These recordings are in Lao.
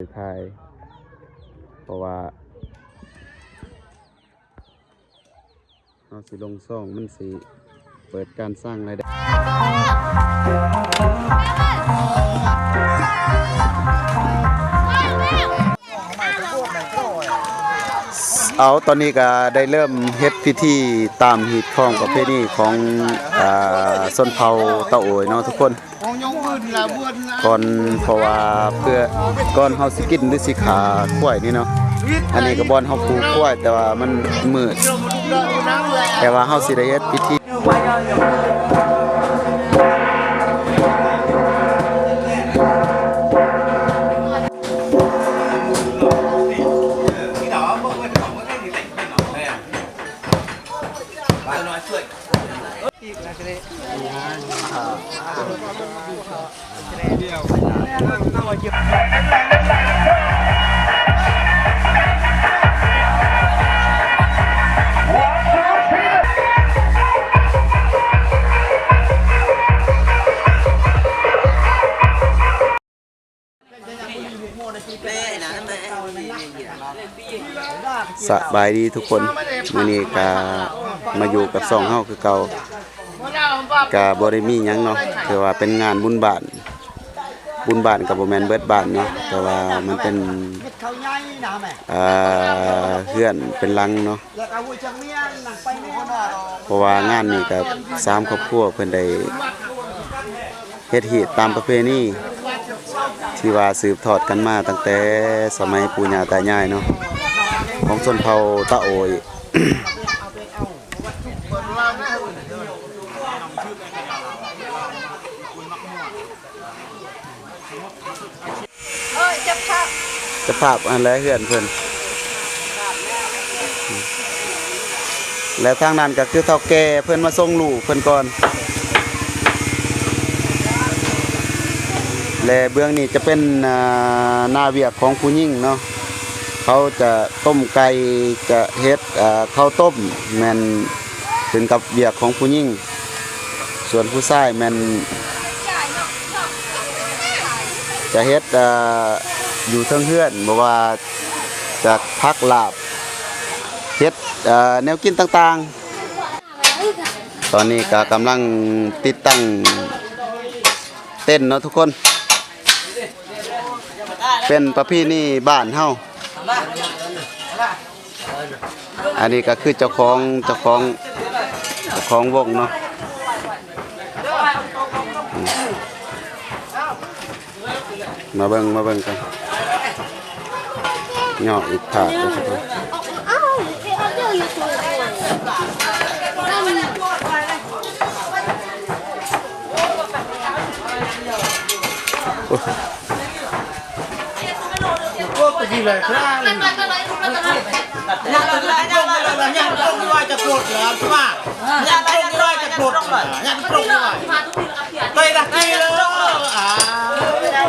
ຖ່າຍ ເພາະວ່າເຮົາຊິລົງຊ່ອງ ມັນຊິເປີດການສ້າງລາຍໄດ້. ເອົາ ຕອນນີ້ກໍໄດ້ເລີ່ມເຮັດພິທີຕາມຮີດຄອງປະເພນີຂອງ ອາ ຊົນເຜົ່າຕາໂອຍເນາະທຸກຄົນ. ກ່ອນ ເພາະວ່າເພື່ອ ກ່ອນເຮົາຊິກິນ ຫຼື ຊິຂ້າຄວາຍນີ້ເນາະ, ອັນນີ້ກໍບ່ອນເຮົາປູກຄວາຍ ແຕ່ວ່າມັນມືດ ແຕ່ວ່າເຮົາຊິໄດ້ເຮັດພິທີ. ສະບາຍດີທຸກຄົນ, ມື້ນີ້ກະມາຢູ່ກັບຊ່ອງເຮົາຄືເກົ່າ, ກະບໍ່ໄດ້ມີຫຍັງເນາະ, ຖືວ່າເປັນງານບຸນບ້ານ, ບຸນບ້ານກະບໍ່ແມ່ນເບິດບ້ານເນາະ, ແຕ່ວ່າມັນເປັນ ເອີ ເຮືອນເປັນຫຼັງເນາະ, ເພາະວ່າງານນີ້ກະສາມຄອບຄົວເພິ່ນໄດ້ ເຮັດຮີດຕາມປະເພນີທີ່ວ່າສືບທອດກັນມາຕັ້ງແຕ່ສະໄໝປູ່ຍ່າຕາຍາຍເນາະ ຂອງຊົນເຜົ່າຕາໂອຍ. ເອີ ເຈົ້າພາບ ເຈົ້າພາບ ອັນແລເຮືອນເພິ່ນ ແລະທາງນັ້ນກໍຄືເຖົ້າແກ່ເພິ່ນມາສົ່ງລູກເພິ່ນກ່ອນ ແລະເບື້ອງນີ້ຈະເປັນ ອາ ໜ້າວຽກຂອງຜູ້ຍິງເນາະ, ເຂົາຈະຕົ້ມໄກ່ ຈະເຮັດ ອາ ເຂົ້າຕົ້ມ ແມ່ນຂຶ້ນກັບວຽກຂອງຜູ້ຍິງ. ສ່ວນຜູ້ຊາຍແມ່ນຈະເຮັດ ເອີ ຢູ່ເທິງເຮືອນ ບໍ່ວ່າຈະຜັກລາບ ເຮັດ ເອີ ແນວກິນຕ່າງໆ. ຕອນນີ້ກໍກຳລັງຕິດຕັ້ງເຕັນເນາະທຸກຄົນ, ເປັນປະເພນີບ້ານເຮົາ. ອັນນີ້ກໍຄືເຈົ້າຂອງ ເຈົ້າຂອງ ເຈົ້າຂອງວົງເນາະ, ມາເບິ່ງ ມາເບິ່ງກັນ, ຍໍ້ອີກພາບເດີທຸກຄົນ. ໂອ້ຍ ໂອ້ ໄປດີເລີຍ ຍັງຕົງໄວ້ຈະໂພດລະ ມາ ຍັງຕົງໄວ້ຈະໂພດລະ ຍັງຕົງໄວ້ ໄປລະ ໄປລະ ອາ.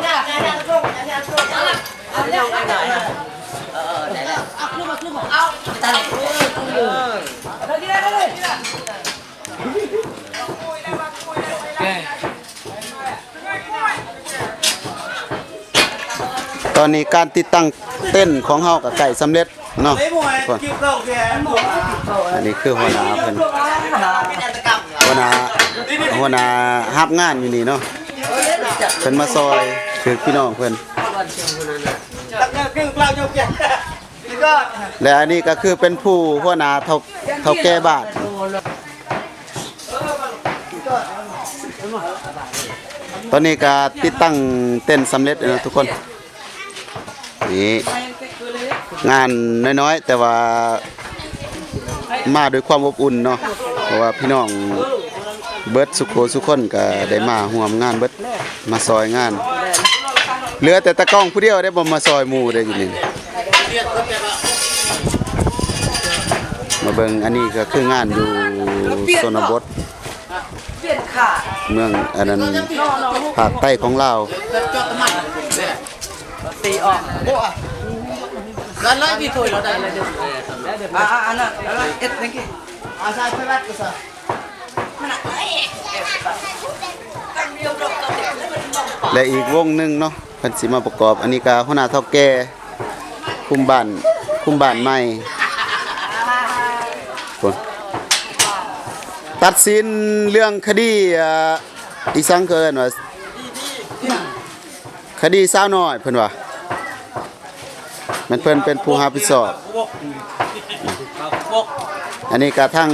ຕອນນີ້ການຕິດຕັ້ງເຕັນຂອງເຮົາກໍໃກ້ສຳເລັດເນາະ. ອັນນີ້ຄືຫົວໜ້າເພິ່ນ ຫົວໜ້າ ຫົວໜ້າຮັບງານຢູ່ນີ້ເນາະ, ເພິ່ນມາຊ່ອຍຖືກພີ່ນ້ອງເພິ່ນ. ແລະ ອັນນີ້ກໍຄືເປັນຜູ້ຫົວໜ້າເຖົ້າ ເຖົ້າແກ່ບ້ານ. ຕອນນີ້ກໍຕິດຕັ້ງເຕັນສຳເລັດແລ້ວເນາະທຸກຄົນ. ນີ້ງານນ້ອຍໆ ແຕ່ວ່າມາດ້ວຍຄວາມອົບອຸ່ນເນາະ, ເພາະວ່າພີ່ນ້ອງເບິດສຸໂຂສຸຄົນກໍໄດ້ມາຮ່ວມງານເບິດ. ມາຊ່ອຍງານ ເຫຼືອແຕ່ຕາກ້ອງຜູ້ດຽວໄດ້ບໍ່ມາຊ່ອຍໝູ່ໄດ້ຢູ່ນີ້. ມາເບິ່ງ ອັນນີ້ກໍຄືງານຢູ່ຊົນນະບົດ ເມືອງອັນນັ້ນ ພາກໃຕ້ຂອງລາວ. ຕີອອກ ອັນນັ້ນ ອັນນັ້ນ ເອັດ ນີ້ ອາ ຊາຍ ໄປວັດ ກໍຊະ. ແລະ ອີກວົງໜຶ່ງເນາະ ເພິ່ນຊິມາປະກອບ. ອັນນີ້ກໍຫົວໜ້າເຖົ້າແກ່ຄຸມບ້ານ ຄຸມບ້ານໃໝ່. ຄົນຕັດສິນເລື່ອງຄະດີ ອ່າ ອີ່ສັງເຂົາເອີ້ນວ່າ ຄະດີສາວນ້ອຍເພິ່ນວ່າ ແມ່ນເພິ່ນເປັນຜູ້ຮັບຜິດຊອບ. ອັນນີ້ກະທັງ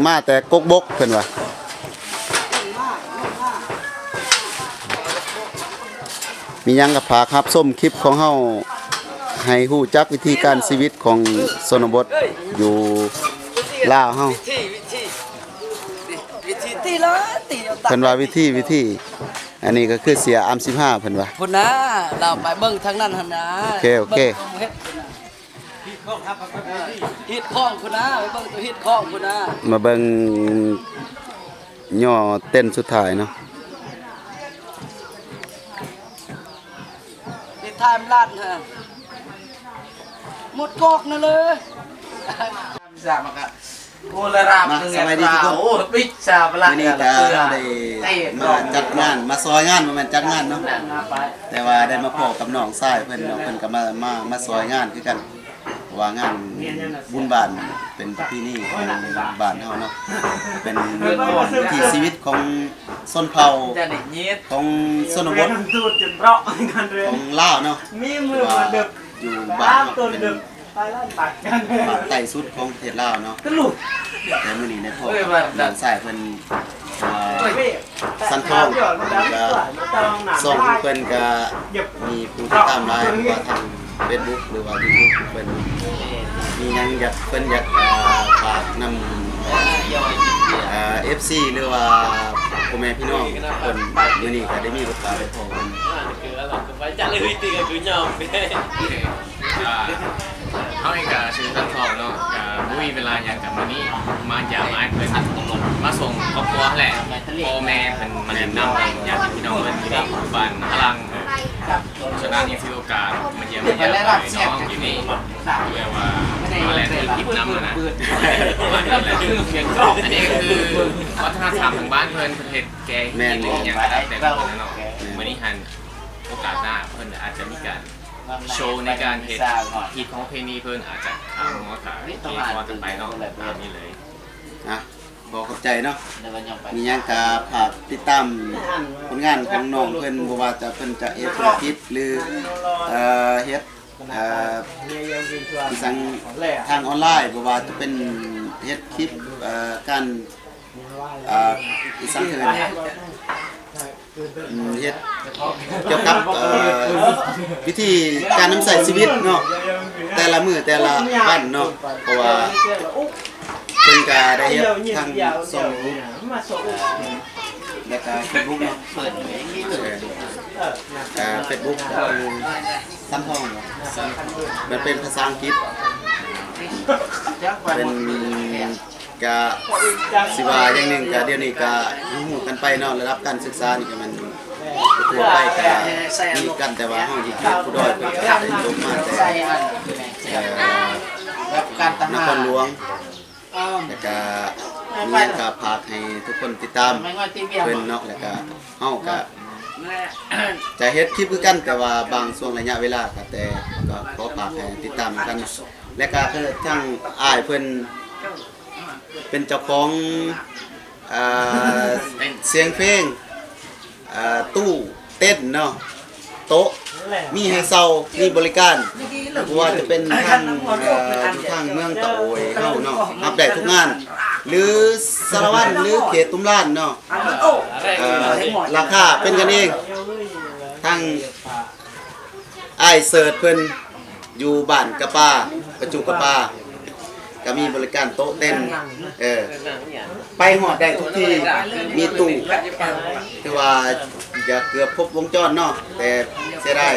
ມາແຕ່ກົກບົກເພິ່ນວ່າ. ມີຫຍັງກະຝາກຮັບຊົມຄລິບຂອງເຮົາ ໃຫ້ຮູ້ຈັກວິທີການຊີວິດຂອງຊົນນະບົດຢູ່ລາວເຮົາ. ເພິ່ນວ່າວິທີ ວິທີ ອັນນີ້ກໍຄືເສຍອາມສິບຫ້າເພິ່ນວ່າ. ພຸ້ນນະ ລາວໄປເບິ່ງທາງນັ້ນຫັ້ນນະ. ໂອເຄ ໂອເຄ ເບິ່ງເຮັດພຸ້ນນະ ຮີດຄອງພຸ້ນນະ ໄປເບິ່ງຕົວຮີດຄອງພຸ້ນນະ. ມາເບິ່ງຍໍເຕັ້ນສຸດທ້າຍເນາະ. ນີ້ທາມລັດຫັ້ນ ໝົດກອກນັ້ນເລີຍ. ມາ ສະບາຍດີທຸກຄົນ. ມື້ນີ້ກະເຮົາໄດ້ມາຈັດງານ ມາຊ່ອຍງານ ບໍ່ແມ່ນຈັດງານເນາະ ແຕ່ວ່າໄດ້ມາພໍ້ກັບນ້ອງຊາຍເພິ່ນເນາະ. ເພິ່ນກໍມາ ມາ ມາຊ່ອຍງານຄືກັນ ເພາະວ່າງານບຸນບ້ານເປັນປະເພນີຂອງບ້ານເຮົາເນາະ ເປັນວິຖີຊີວິດຂອງຊົນເຜົ່າ ຂອງຊົນນະບົດ ຂອງລາວເນາະ ທີ່ວ່າ ຢູ່ບ້ານເຮົາເປັນພາກໃຕ້ສຸດຂອງປະເທດລາວເນາະ. ແຕ່ມື້ນີ້ໄດ້ພໍ້ກັບນ້ອງຊາຍເພິ່ນ ເອີ ສັງທອງ ແລ້ວກະຊ່ອງຂອງເພິ່ນກະມີຜູ້ຕິດຕາມຫຼາຍ ເພາະວ່າທາງເຟສບຸກ ຫຼືວ່າຢູທູບຂອງເພິ່ນ ມີຫຍັງຢາກ ເພິ່ນຢາກ ເອີ ຝາກນຳ ເອີ ເອັຟຊີ ຫຼືວ່າພໍ່ແມ່ພີ່ນ້ອງເພິ່ນ ມື້ນີ້ກະໄດ້ມີໂອກາດໄດ້ພໍ້ເພິ່ນ. ອ່າ ເຮົາເອງກະຊື່ສັງທອງເນາະ ກະບໍ່ມີເວລາຫຍັງ ກະມື້ນີ້ມາຢາມອ້າຍເພິ່ນ ມາສົ່ງຄອບຄົວຫັ້ນແຫຼະ ພໍ່ແມ່ເພິ່ນມາຫຼິ້ນນຳ ຍາດພີ່ນ້ອງເພິ່ນຢູ່ບ້ານຫາລັງ. ສະນັ້ນນີ້ຖືໂອກາດມາຢ້ຽມມາຢາມອ້າຍນ້ອງຢູ່ນີ້ ຄືແບບວ່າມາແລ່ນທຸລະກິດນຳຫັ້ນນະ ປະມານນີ້ແຫຼະ. ອັນນີ້ກໍຄືວັດທະນະທຳທາງບ້ານເພິ່ນ ເພິ່ນເຮັດແກງເຮັດອີ່ຫຍັງກໍແລ້ວແຕ່ເພິ່ນເນາະ. ມື້ນີ້ຫັ້ນ ໂອກາດໜ້າເພິ່ນອາດຈະມີການ ໂຊໃນການເຮັດຮີດຄອງປະເພນີ ເພິ່ນອາດຈະ ອ່າ ມາຖ່າຍເອກອອນກັນໄປເນາະ ຕາມນີ້ເລີຍ. ອ່ະ ຂໍຂອບໃຈເນາະ ມີຫຍັງກະຝາກຕິດຕາມຜົນງານຂອງນ້ອງເພິ່ນ ບໍ່ວ່າຈະ ເພິ່ນຈະເຮັດທຸລະກິດ ຫຼື ເອີ ເຮັດ ເອີ ອີ່ສັງທາງອອນລາຍ ບໍ່ວ່າຈະເປັນເຮັດຄລິບ ເອີ ການ ເອີ ອີ່ສັງເອີ້ນ ເຮັດກ່ຽວກັບ ເອີ ວິທີການນຳໃຊ້ຊີວິດເນາະ ແຕ່ລະມື້ແຕ່ລະວັນເນາະ ເພາະວ່າເພິ່ນກະໄດ້ເຮັດທັງຊ່ອງຢູທູບ ແລ້ວກະເຟສບຸກເນາະ ເອີ ເຟສບຸກ ສັງທອງ ມັນເປັນພາສາອັງກິດ ເປັນ ກະຊິວ່າຢ່າງໜຶ່ງ ກະດຽວນີ້ກະຮູ້ໆກັນໄປເນາະ ລະດັບການສຶກສານີ້ກະແມ່ນທົ່ວໄປກະມີກັນ ແຕ່ວ່າເຮົາຢູ່ເຂດພູດອຍ ເພິ່ນກະໄດ້ຈົບມາແຕ່ ເອີ ນະຄອນຫຼວງ ແລ້ວກະມີຫຍັງກະຝາກໃຫ້ທຸກຄົນຕິດຕາມເພິ່ນເນາະ ແລ້ວກະເຮົາກະຈະເຮັດຄລິບຄືກັນ ແຕ່ວ່າບາງຊ່ວງໄລຍະເວລາກະແຕ່ ກະຂໍຝາກໃຫ້ຕິດຕາມນຳກັນ ແລະກະຄືທາງອ້າຍເພິ່ນ ເປັນເຈົ້າຂອງ ເອີ ສຽງເພງ ເອີ ຕູ້ເຕັ້ນເນາະ ໂຕະ ມີໃຫ້ເຊົ່າ ມີບໍລິການ ບໍ່ວ່າຈະເປັນທາງ ເອີ ຢູ່ທາງເມືອງຕະໂອຍເຮົາເນາະ ຮັບໄດ້ທຸກງານ ຫຼື ສາລະວັນ ຫຼື ເຂດຕຸ້ມລານເນາະ ເອີ ລາຄາເປັນກັນເອງ ທາງ ອ້າຍເສີດເພິ່ນຢູ່ບ້ານກະປາ ປະຈຸກະປາ ກະມີບໍລິການໂຕະເຕັ້ນ ເອີ ໄປຮອດໄດ້ທຸກທີ່ ມີຕູ້ ຖືວ່າຈະເກືອບຄົບວົງຈອນເນາະ ແຕ່ເສຍດາຍ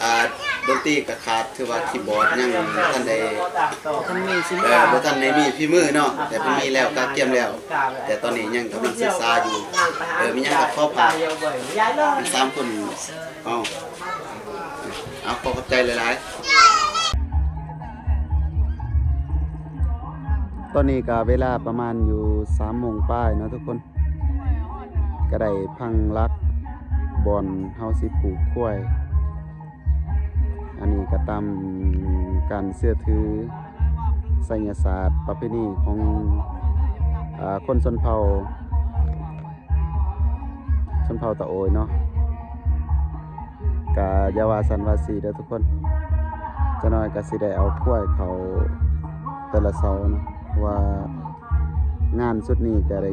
ອ່າ ດົນຕີກະຂາດ ຖືວ່າຄີບອດຍັງບໍ່ທັນໄດ້ ບໍ່ທັນໄດ້ມີຝີມືເນາະ ແຕ່ເພິ່ນມີແລ້ວ ກະກຽມແລ້ວ ແຕ່ຕອນນີ້ຍັງກຳລັງສຶກສາຢູ່ ເອີ ມີຫຍັງກະຂໍຝາກທັງສາມຄົນ ເອົາ ເອົາ ຂໍຂອບໃຈຫຼາຍໆ. ຕອນນີ້ກະເວລາປະມານຢູ່ສາມໂມງປາຍເນາະທຸກຄົນ. ກະໄດ້ພັງຫຼັກບ່ອນເຮົາຊິຜູກຄວາຍ. ອັນນີ້ກະຕາມການເຊື່ອຖືໄສຍະສາດປະເພນີຂອງ ອາ ຄົນຊົນເຜົ່າ ຊົນເຜົ່າຕາໂອຍເນາະ. ກະຢ່າວ່າຊັ້ນວ່າຊີ້ເດີທຸກຄົນ, ຈັກໜ້ອຍກະຊິໄດ້ເອົາຄວາຍເຂົ້າແຕ່ລະເສົາເນາະ, ເພາະວ່າງານຊຸດນີ້ກະໄດ້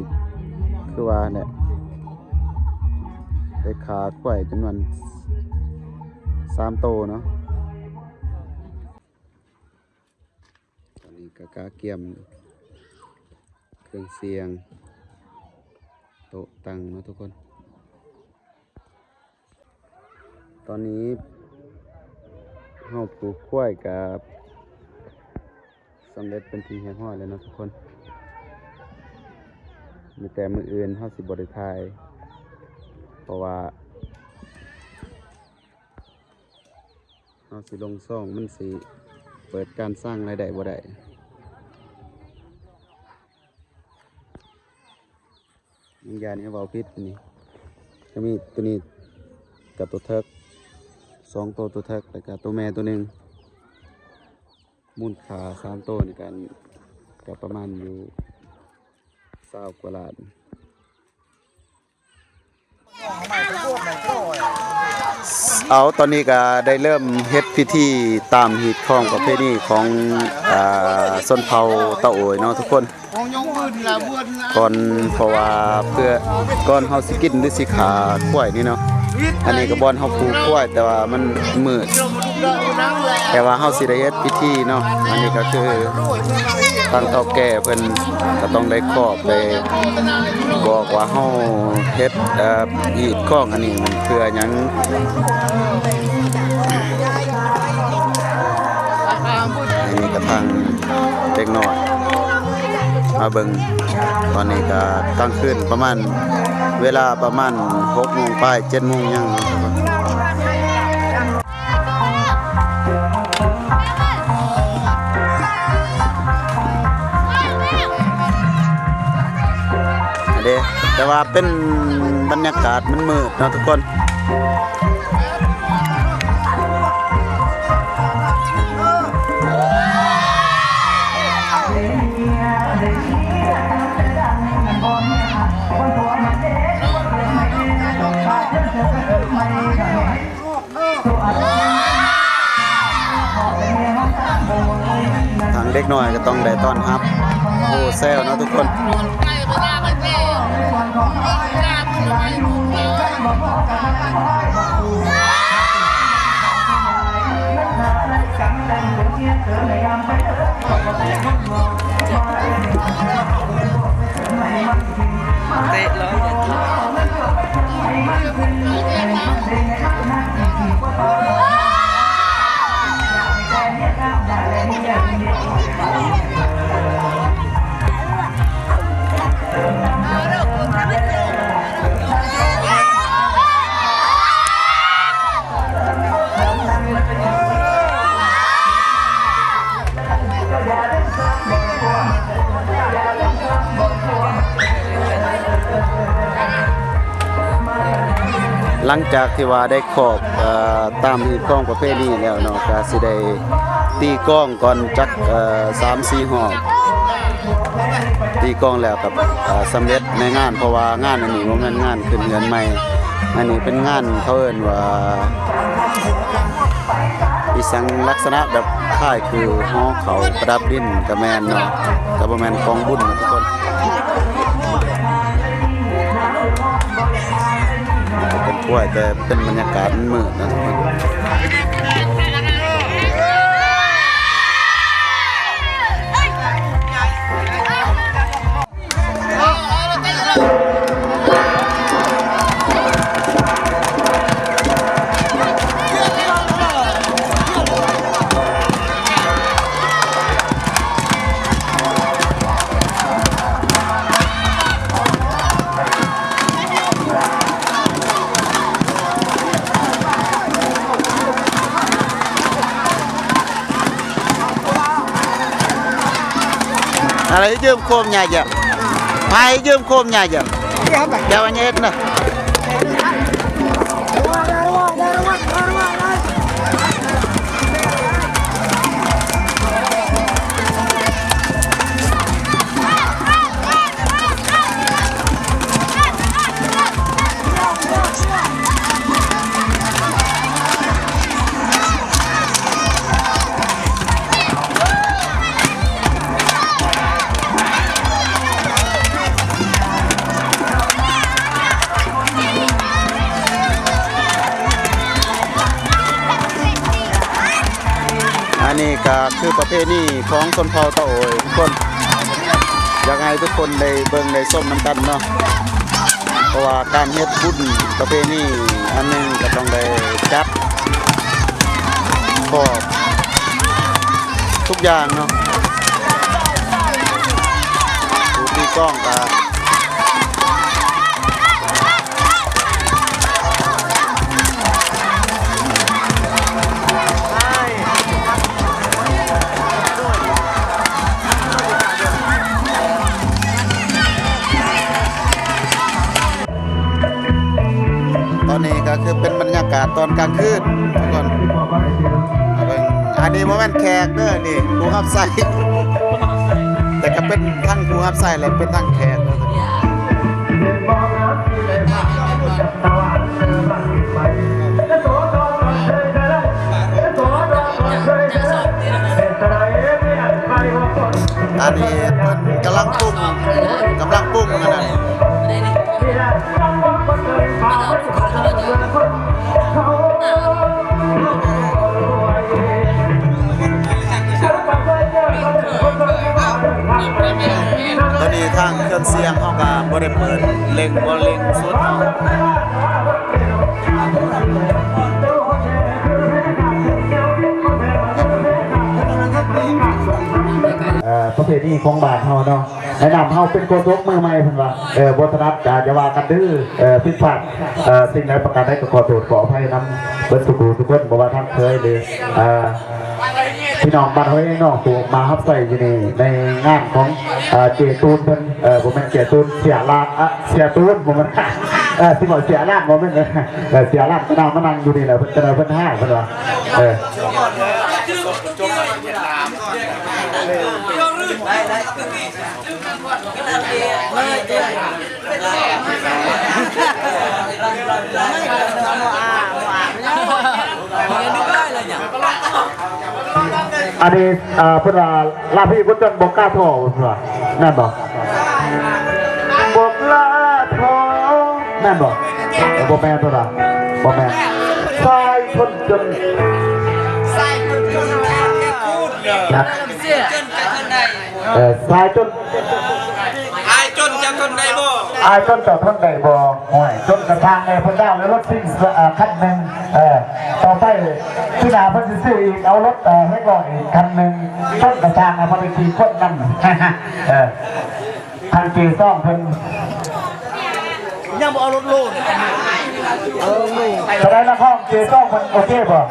ຄືວ່າແຫຼະ ໄດ້ຂ້າຄວາຍຈຳນວນສາມໂຕເນາະ. ຕອນນີ້ກະກະກຽມເຄື່ອງສຽງ ໂຕະຕັ່ງເນາະທຸກຄົນ. ຕອນນີ້ເຮົາຜູກຄວາຍກະສຳເລັດເປັນທີ່ຮຽບຮ້ອຍແລ້ວເນາະທຸກຄົນ. ມີແຕ່ມື້ອື່ນເຮົາຊິບໍ່ໄດ້ຖ່າຍ ເພາະວ່າ ເຮົາຊິລົງຊ່ອງ ມັນຊິເປີດການສ້າງລາຍໄດ້ບໍ່ໄດ້. ຍັງຢ້ານໃຫ້ເວົ້າຜິດນີ້ ກະມີໂຕນີ້ກັບໂຕເທິກ ສອງໂຕ ໂຕເທິກ ແລ້ວກະໂຕແມ່ໂຕໜຶ່ງ. ມູນຄ່າສາມໂຕນີ້ກະ ກະປະມານຢູ່ຊາວກວ່າລ້ານ. ເອົາ ຕອນນີ້ກະໄດ້ເລີ່ມເຮັດພິທີຕາມຮີດຄອງປະເພນີຂອງ ອາ ຊົນເຜົ່າຕາໂອຍເນາະທຸກຄົນ. ກ່ອນ ເພາະວ່າເພື່ອ ກ່ອນເຮົາຊິກິນ ຫຼື ຊິຂ້າຄວາຍນີ້ເນາະ, ອັນນີ້ກະບ່ອນເຮົາຜູກຄວາຍ ແຕ່ວ່າມັນມືດ ແຕ່ວ່າເຮົາຊິໄດ້ເຮັດພິທີເນາະ. ອັນນີ້ກະຄືທາງເຖົ້າແກ່ເພິ່ນກະຕ້ອງໄດ້ຄອບ ໄດ້ບອກວ່າເຮົາເຮັດ ເອີ ຮີດຄອງອັນນີ້ມັນເພື່ອຫຍັງ. ອັນນີ້ກະທາງເດັກນ້ອຍມາເບິ່ງ. ຕອນນີ້ກະກາງຄືນປະມານ ເວລາປະມານຫົກໂມງປາຍ ເຈັດໂມງຍັງເນາະ. ອັນເດ ແຕ່ວ່າເປັນບັນຍາກາດມັນມືດເນາະທຸກຄົນ. ທາງເດັກນ້ອຍກະຕ້ອງໄດ້ຕ້ອນຮັບ ໂອ້ ແຊວເນາະທຸກຄົນ. ເຕະເລີຍ. ຫຼັງຈາກທີ່ວ່າໄດ້ຄອບ ເອີ ຕາມຮີດຄອງປະເພນີແລ້ວເນາະ, ກະຊິໄດ້ຕີກອງກ່ອນຈັກ ເອີ ສາມສີ່ຮອບ. ຕີກອງແລ້ວກະ ເອີ ສຳເລັດໃນງານ, ເພາະວ່າງານອັນນີ້ບໍ່ແມ່ນງານຂຶ້ນເຮືອນໃໝ່. ອັນນີ້ເປັນງານເຂົາເອີ້ນວ່າ ອີ່ສັງ ລັກສະນະແບບຄ້າຍຄືຫໍເຂົາປະດັບດິນກະແມ່ນເນາະ, ກະບໍ່ແມ່ນກອງບຸນເນາະທຸກຄົນ. ເປັນກວຍ ແຕ່ເປັນບັນຍາກາດມັນມືດເນາະທຸກຄົນ. Hala, ijum kom nyaja. Pai ijum kom nyaja. ແກ້ວອັນເຮັດນະ. ອັນນີ້ກໍຄືປະເພນີຂອງຊົນເຜົ່າຕາໂອຍທຸກຄົນ ຢາກໃຫ້ທຸກຄົນໄດ້ເບິ່ງໄດ້ຊົມນຳກັນເນາະ ເພາະວ່າການເຮັດບຸນປະເພນີອັນໜຶ່ງກໍຕ້ອງໄດ້ຈັດ ຄອບທຸກຢ່າງເນາະ ຜູ້ຕີກອງກະ ຕອນນີ້ກໍຄືເປັນບັນຍາກາດຕອນກາງຄືນທຸກຄົນ ເບິ່ງ ອັນນີ້ບໍ່ແມ່ນແຂກເດີ ນີ້ຜູ້ຮັບໃຊ້ ແຕ່ກໍເປັນທັງຜູ້ຮັບໃຊ້ ແລະ ເປັນທັງແຂກເດີ. ອັນນີ້ເພິ່ນກຳລັງປຸງ ກຳລັງປຸງອັນນັ້ນ ຕອນນີ້ທາງເຄື່ອນສຽງເຮົາກໍບໍ່ໄດ້ເປີດ ເລັ່ງບໍ່ເລັ່ງສຸດເນາະ. ເອີ ປະເພນີຂອງບ້ານເຮົາເນາະ ແນະນຳເຮົາເປັນໂຄສົກມືໃໝ່ເພິ່ນວ່າ ເອີ ບໍ່ຖະໜັດກໍຢ່າວ່າກັນເດີ ເອີ ຜິດພາດ ເອີ ສິ່ງໃດປະການໃດກໍຂໍໂທດຂໍອະໄພນຳເບິດສູ່ຜູ້ທຸກຄົນ ບໍ່ວ່າທາງເຄີຍ ຫຼື ເອີ ພີ່ນ້ອງບ້ານເຮົາເອງເນາະ ຜູ້ມາຮັບໃຊ້ຢູ່ນີ້ ໃນງານຂອງ ເອີ ເຈຕູນເພິ່ນ ເອີ ບໍ່ແມ່ນເຈຕູນ ເສຍລາ ອະ ເສຍຕູນ ບໍ່ແມ່ນ ເອີ ຊິເວົ້າເສຍລານ ບໍ່ແມ່ນ ເອີ ເສຍລານກໍນຳມານັ່ງຢູ່ນີ້ແຫຼະ ເພິ່ນ ເພິ່ນຮ້າຍ ເພິ່ນວ່າ ເອີ. ອັນນີ້ ເອີ ເພິ່ນວ່າລາພີຄົນຈົນບໍ່ກ້າທໍ ເພິ່ນວ່າ ແມ່ນບໍ່? ບໍ່ກ້າທໍ ແມ່ນບໍ່? ເອີ ບໍ່ແມ່ນ ເພິ່ນວ່າ ບໍ່ແມ່ນ ຊາຍຄົນຈົນ ຊາຍຄົນຈົນ ນະ ເອີ ຊາຍຈົນ ອ້າຍຈົນເຈົ້າທົນໄດ້ບໍ່? ອ້າຍຈົນເຈົ້າທົນໄດ້ບໍ່? ໂອ້ຍ ຈົນກະຊ່າງແດ່ ເພິ່ນໄດ້ເອົາລົດຊິງ ເອີ ຄັນໜຶ່ງ ເອີ ຕໍ່ໄປປີໜ້າເພິ່ນຊິຊື້ອີກ ເອົາລົດ ເອີ ຫົກລ້ອອີກຄັນໜຶ່ງ ຈົນກະຊ່າງ ເອົາໄປຂີ່ຄົນນຳ ເອີ ທາງເຈສອງເພິ່ນ ຍັງບໍ່ເອົາລົດໂລນ ເອີ ເທົ່າໃດນະ ຂອງເຈສອງເພິ່ນໂອເຄບໍ່?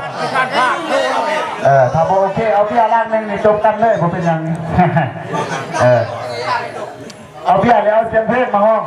ເອີ ຖ້າບໍ່ໂອເຄ ເອົາເບຍລັງໜຶ່ງນີ້ຈົບກັນເລີຍ ບໍ່ເປັນຫຍັງ ເອີ ເອົາເບຍແລ້ວເອົາສຽງເພງມາຮ້ອງ.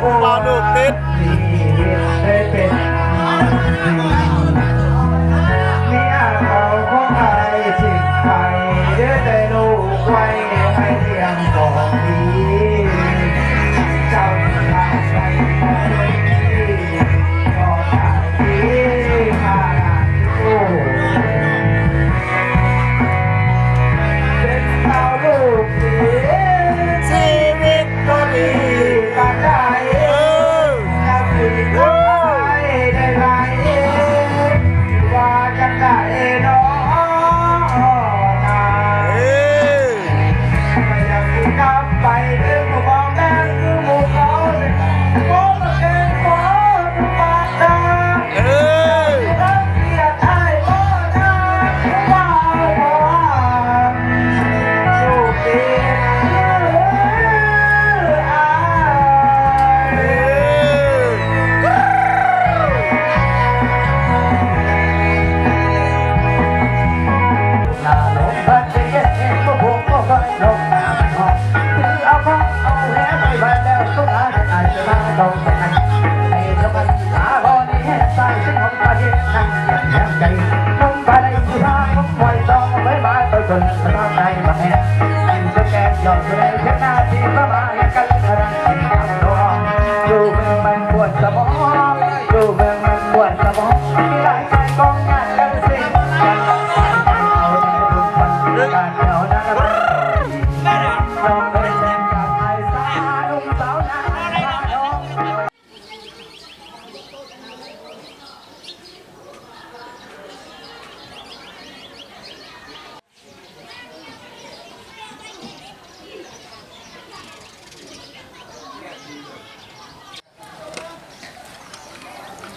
ຜູ້ບ່າວລູກຕິດ ເມຍເຂົາຂອງອ້າຍຖິ້ມໄປ ເຫຼືອແຕ່ລູກໄວ້ໃຫ້ລ້ຽງສອງປີ ເຈົ້າພາໄປ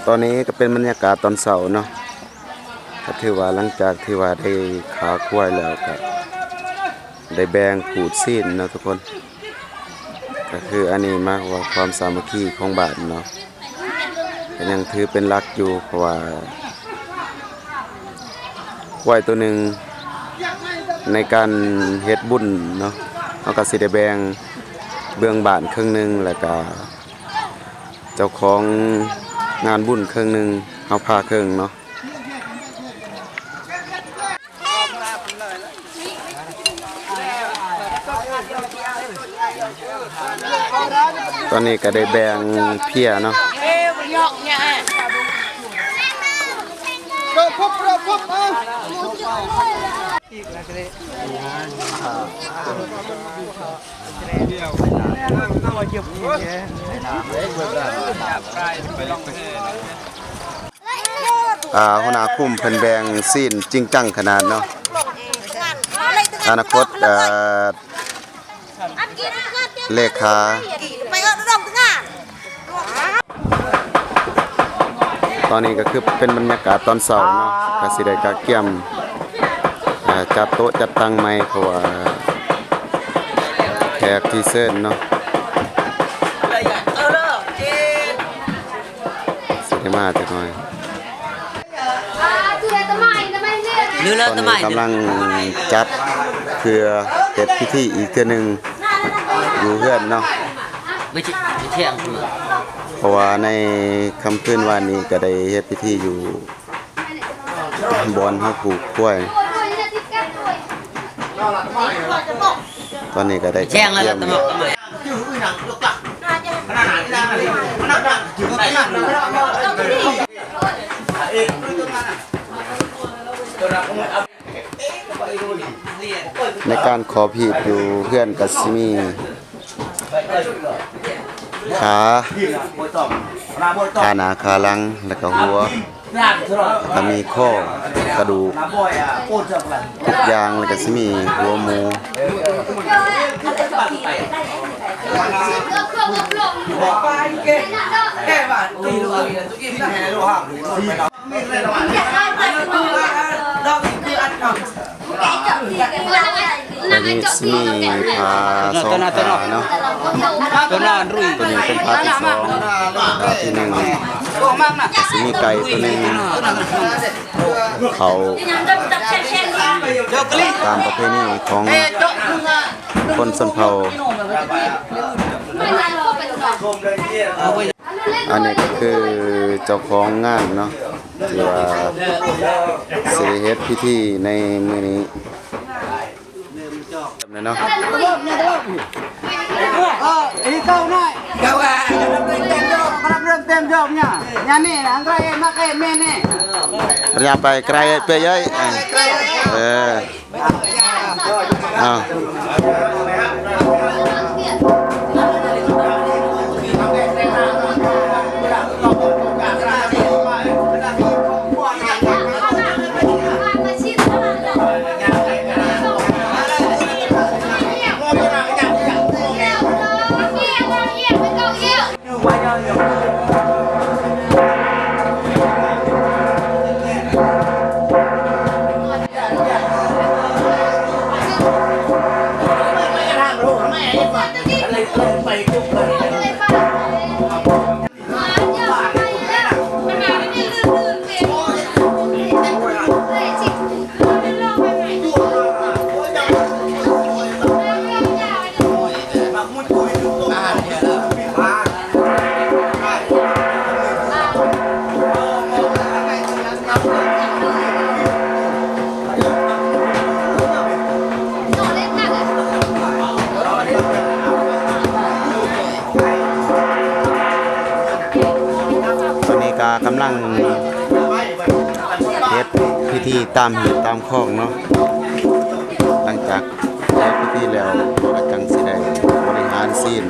ຕອນນີ້ກໍເປັນບັນຍາກາດຕອນເຊົ້າເນາະ ກໍຖືວ່າຫຼັງຈາກທີ່ວ່າໄດ້ຂ້າຄວາຍແລ້ວ ກໍໄດ້ແບ່ງຂູດຊີ້ນເນາະທຸກຄົນ. ກໍຄືອັນນີ້ໝາຍຄວາມວ່າຄວາມສາມັກຄີຂອງບ້ານເນາະ ກໍຍັງຖືເປັນຫຼັກຢູ່ ເພາະວ່າຄວາຍໂຕໜຶ່ງໃນການເຮັດບຸນເນາະ ເຮົາກໍຊິໄດ້ແບ່ງເບື້ອງບ້ານເຄິ່ງໜຶ່ງ ແລ້ວກໍເຈົ້າຂອງງານບຸນເຄິ່ງໜຶ່ງ ເຮົາພາເຄິ່ງເນາະ. ຕອນນີ້ກໍໄດ້ແບ່ງເພຍເນາະ ອ່າ ຫົວໜ້າຄຸ້ມເພິ່ນແບ່ງຊີ້ນຈິງຈັງຂະໜາດເນາະ. ອະນາຄົດ ເອີ ເລຂາ ຕອນນີ້ກໍຄືເປັນບັນຍາກາດຕອນເຊົ້າເນາະ ກໍຊິໄດ້ກະກຽມ ເອີ ຈັດໂຕະຈັດຕັ່ງໃໝ່ ເພາະວ່າແຂກທີ່ເຊີນເນາະ ຊິໄດ້ມາຈັກໜ່ອຍ. ຕອນນີ້ກຳລັງຈັດເພື່ອເຮັດພິທີອີກເທື່ອໜຶ່ງຢູ່ເຮືອນເນາະ ເພາະວ່າໃນຄ່ຳຄືນວານນີ້ກໍໄດ້ເຮັດພິທີຢູ່ບ່ອນເຮົາຜູກຄວາຍ. ຕອນນີ້ກໍໄດ້ກຽມ ໃນການຂອບຮີດຢູ່ເຮືອນກໍຊິມີ ຂາ ຂາໜ້າ ຂາຫຼັງ ແລ້ວກໍຫົວ ກໍມີຄໍ ກະດູກ ທຸກຢ່າງ ແລ້ວກໍຊິມີຫົວໝູ. ອັນນີ້ຊິມີຜາສອງຜາເນາະ ໂຕນີ້ເປັນຜາທີສອງ ຜາທີໜຶ່ງ ຊິມີໄກ່ໂຕໜຶ່ງ ເຂົ້າຕາມປະເພນີຂອງຄົນຊົນເຜົ່າ. ອັນນີ້ກໍຄືເຈົ້າຂອງງານເນາະ ທີ່ວ່າຊິໄດ້ເຮັດພິທີໃນມື້ນີ້ເນາະ. ພະຍາໄປໄກເປີເອີຍ ເອີ. ອ້າວ ຕອນນີ້ກໍກຳລັງເຮັດພິທີຕາມຮີດຕາມຄອງເນາະ. ຫຼັງຈາກເຮັດພິທີແລ້ວ ກໍຈັ່ງຊິໄດ້ບໍລິຫານຊີນ.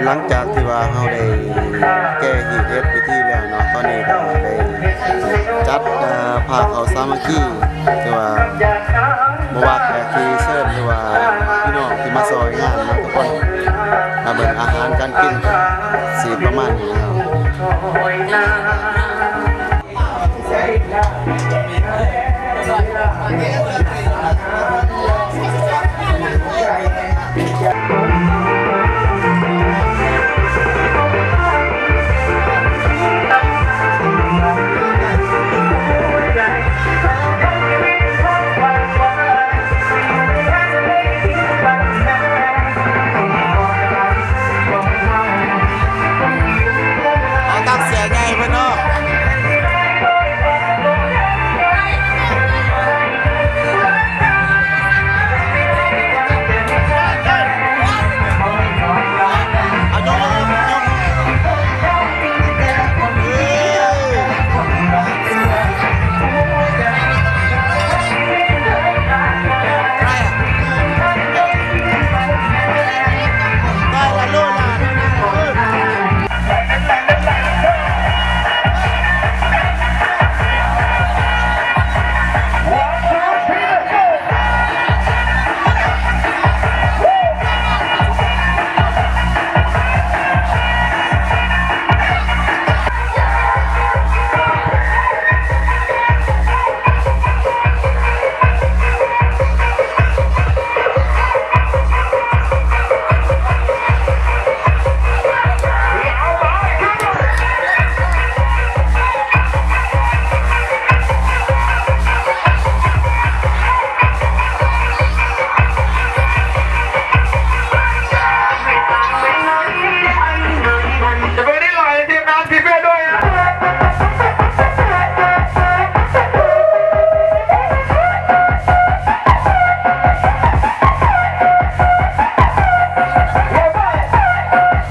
ຫຼັງຈາກທີ່ວ່າເຮົາໄດ້ແກ່ຮີດເຮັດພິທີແລ້ວເນາະ, ຕອນນີ້ກໍໄດ້ຈັດ ເອີ່ ຜ້າເຂົ້າສາມັກຄີ ຖືວ່າບໍ່ວ່າແຂກທີ່ເຊີນ ຫຼືວ່າພີ່ນ້ອງທີ່ມາຊ່ອຍງານເນາະ ທຸກຄົນ ຖ້າເບິ່ງອາຫານການກິນ ຊິປະມານນີ້ເນາະ. ເ